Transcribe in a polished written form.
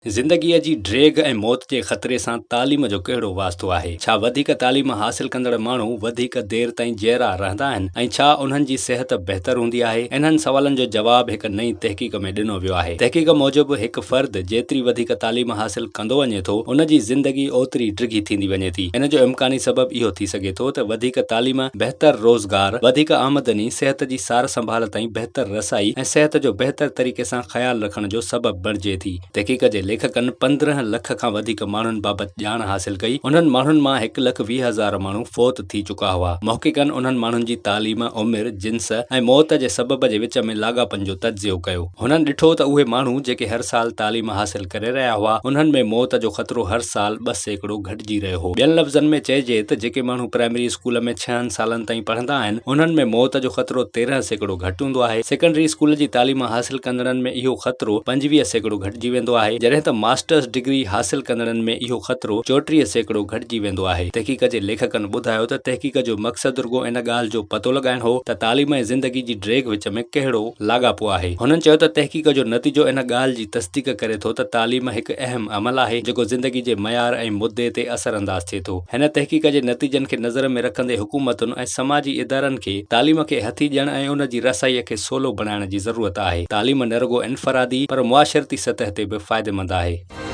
زندگيء جي ڊيگهه ۽ موت جي خطري سان تعليم جو ڪهڙو واسطو آهي؟ ڇا وڌيڪ تعليم حاصل ڪندڙ ماڻهو وڌيڪ دير تائين جيئرا رهندا آهن ۽ ڇا انهن جي صحت بهتر هوندي آهي؟ انهن سوالن جو جواب هڪ نئين تحقيق ۾ ڏنو ويو آهي. تحقيق موجب هڪ فرد جيتري وڌيڪ تعليم حاصل ڪندو وڃي ٿو، ان جي زندگي اوتري ڊگهي ٿيندي وڃي ٿي. ان جو امڪاني سبب اهو ٿي سگهي ٿو ته وڌيڪ تعليم بهتر روزگار، وڌيڪ آمدني، صحت جي سار سنڀال تائين بهتر رسائي ۽ صحت جو بهتر طريقي سان خيال رکڻ جو سبب بڻجي ٿي. تحقيق جي ليکڪن 15 لک کان وڌيڪ ماڻهن بابت ڄاڻ حاصل ڪئي. انهن ماڻهن مان هڪ لک 20 هزار ماڻهو فوت ٿي چڪا هئا. محققن انهن ماڻهن جي تعليم، عمر، جنس ۽ موت جي سبب جي وچ ۾ لاڳاپن جو تجزيو ڪيو. هنن ڏٺو ته اهي ماڻهو جيڪي هر سال تعليم حاصل ڪري رهيا هئا، انهن ۾ موت جو خطرو هر سال 2% گهٽجي رهيو هو. ٻين لفظن ۾ چئجي ته جيڪي ماڻهو پرائمري اسڪول ۾ ڇهن سالن تائين پڙهندا آهن، انهن ۾ موت جو خطرو 13% گهٽ هوندو آهي. سيڪنڊري اسڪول جي تعليم حاصل ڪندڙن ۾ اهو خطرو 25% گهٽجي ويندو آهي، جڏهن ته ماسٽرز ڊگري حاصل ڪندڙن ۾ اهو خطرو 34% گهٽجي ويندو آهي. تحقيق جي ليکڪن ٻڌايو ته تحقيق جو مقصد رڳو ان ڳالهه جو پتو لڳائڻ هو ته تعليم ۽ زندگي جي ڊيگهه وچ ۾ ڪهڙو لاڳاپو آهي. هنن چيو ته تحقيق جو نتيجو ان ڳالهه جي تصديق ڪري ٿو ته تعليم هڪ اهم عمل آهي جيڪو زندگي جي معيار ۽ مدي تي اثرانداز ٿئي ٿو. هن تحقيق جي نتيجن کي نظر ۾ رکندي حڪومتن ۽ سماجي ادارن کي تعليم کي هٿي ڏيڻ ۽ ان جي رسائي کي سولو بڻائڻ جي ضرورت آهي. تعليم نه رڳو انفرادي پر معاشرتي سطح تي به فائديمند آهي.